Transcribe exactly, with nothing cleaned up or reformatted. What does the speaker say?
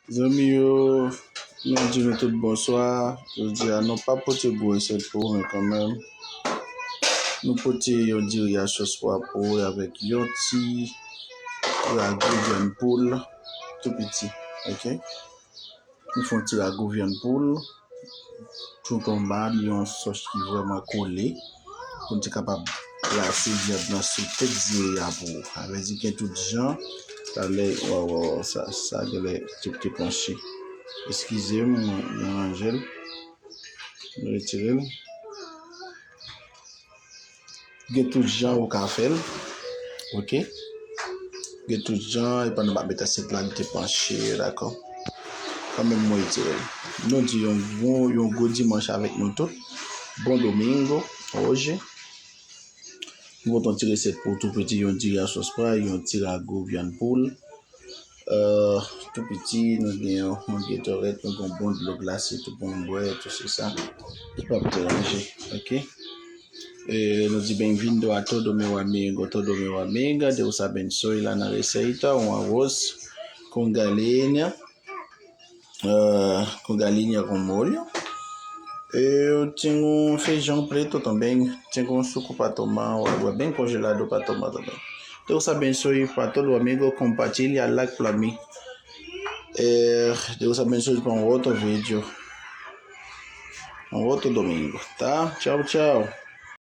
Zanmi yo, nou di nou tout bonswa. Jodi a, nou pa pote gwo resèt pou ou, men kanmenm, nou pote yon diri a sòs pwa pou ou avèk yon ti rago vyann poul tou piti, oke? Nou fè yon ti rago vyann poul, tonton mal, yon sòs ki vrèman kole, pou n te kapab plase vyann nan sou tèt diri a pou ou. Sa vle di gen tout jan, talè, waw, waw, waw, sa, sa genlè te, te panche. Eskize m, mwen, mwen ranje l. Mwen retire l. Gen tout jan ou ka fè l. Oke? Gen tout jan, e pandan m ap met asyèt la, li te panche, dakò? Kanmenm, mwen retire l. Nou di yon bon, yon gwo dimanch avèk nou tout. Bon domingo, oje. Nou pote yon ti resèt pou tou piti, yon diri a sòs pwa, yon ti rago vyann poul. Euh, tou piti, nou gen yon, yon Gatorade, nou gen yon bon dlo glase tou pou nou bwè, tou se sa. Li p ap deranje, oke? E nou di bem-vindo a todo meu amigo, todo meu amiga, Deus abençoe lá na receita, um arroz com galinha, ah, com galinha com molho. Eu tenho um feijão preto também, tenho um suco para tomar, água bem congelado para tomar também. Deus abençoe para todo amigo, compartilha, like para mim. É, Deus abençoe para um outro vídeo, um outro domingo, tá? Tchau, tchau.